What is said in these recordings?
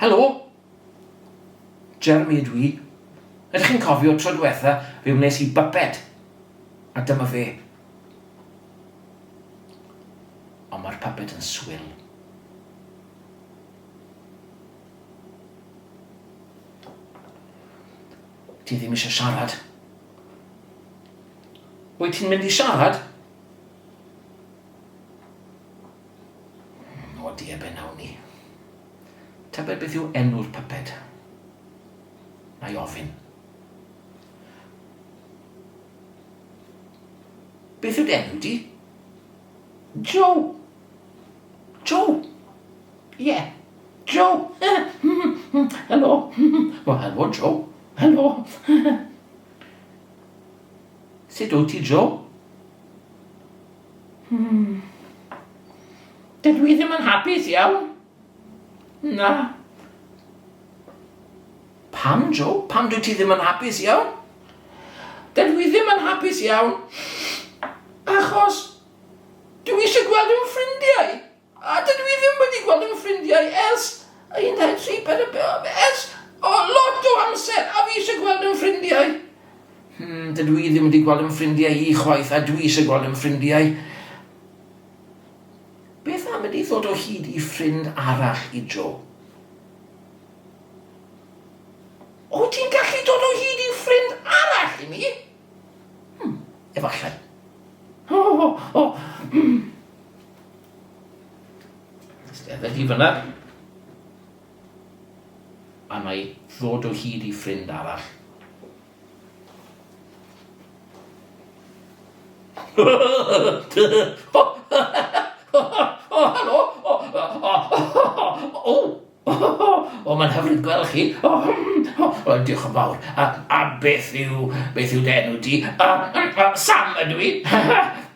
Helo! Jeremy ydw i. Ydych chi'n cofio tro diwetha fe wnes i byped? A dyma fe. Ond mae'r puppet yn swil. Ti ddim eisiau siarad. Wyt ti'n mynd i siarad? O die, be nawn ni? Tybed beth yw enw'r pyped? Na i ofyn. Beth yw dy enw di? Joe! Joe! Ie, yeah. Joe! Helo! Wel, helo, Joe. Helo! Sut wyt ti, Joe? Hmm. Dydw i ddim yn hapus iawn. Na. Pam, Joe? Pam dwi ti ddim yn hapus iawn? Dydw i ddim yn hapus iawn achos dwi eisiau gweld yn ffrindiau. A dydw i ddim wedi gweld yn ffrindiau ers 1, 2, 3, 4, 5, ers o, lot o amser a fi eisiau gweld yn ffrindiau. Hmm, dydw i ddim wedi gweld yn ffrindiau i chwaith a dwi eisiau gweld yn ffrindiau. Beth am ydi ddod o hyd i ffrind arall i Joe? O, ti'n gallu dod o hyd i ffrind arall i mi? Hmm, efallai. O, o, o, hmm. Stedded i fyna. A na i ddod o hyd i ffrind arall. O, helo! O, o, o, o, mae'n hyfryd gweld chi. O, o, diolch yn fawr. A, a beth yw, beth yw dy enw di? A, a, Sam ydw i.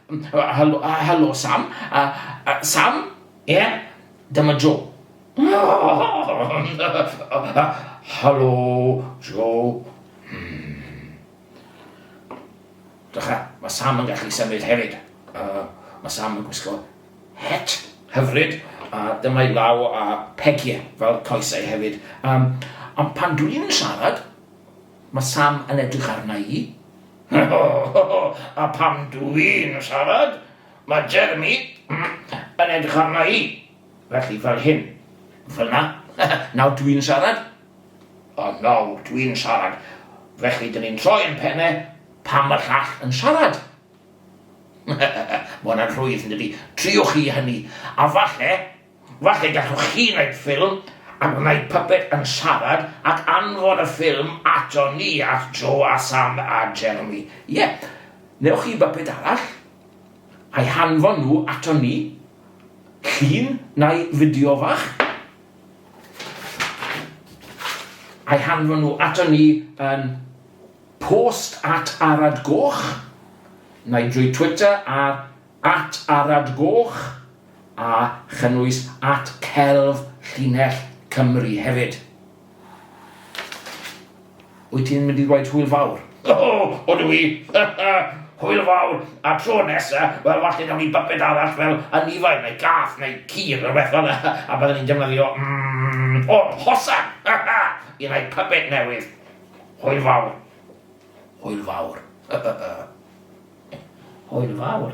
Helo, helo Sam. A, a, Sam, ie, yeah, dyma Joe. Helo, Joe. Hmm. Drycha, mae Sam yn gallu symud hefyd. Uh, mae Sam yn gwisgo het hyfryd, a dyma ei law a pegiau fel coesau hefyd. Um, ond pan dwi'n siarad, mae Sam yn edrych arna i. a pan dwi'n siarad, mae Jeremy yn edrych arna i. Felly fel hyn, fel na, nawr dwi'n siarad, a nawr dwi'n siarad. Felly dyn ni'n troi yn penne pan mae'r llall yn siarad. Mae hwnna'n rhwydd, yn dydi? Triwch chi hynny. A falle, falle gallwch chi wneud ffilm a gwneud puppet yn siarad ac anfon y ffilm ato ni, at Joe a Sam a Jeremy. Ie, yeah. newch chi puppet arall a'i hanfon nhw ato ni, llun neu fideo fach, a'i hanfon nhw ato ni yn post at Arad Goch, neu drwy Twitter ar at Arad Goch, a chynnwys at Celf Llinell Cymru hefyd. Wyt ti'n mynd i ddweud hwyl fawr? O, odw i! Hwyl fawr! A tro nesa, wel, falle gawn ni byped arall fel anifail, neu gath, neu ci, neu rhywbeth fel 'na, a byddwn ni'n defnyddio, mm, o, hosan! I wneud pyped newydd. Hwyl fawr. Hwyl fawr. Hwyl fawr.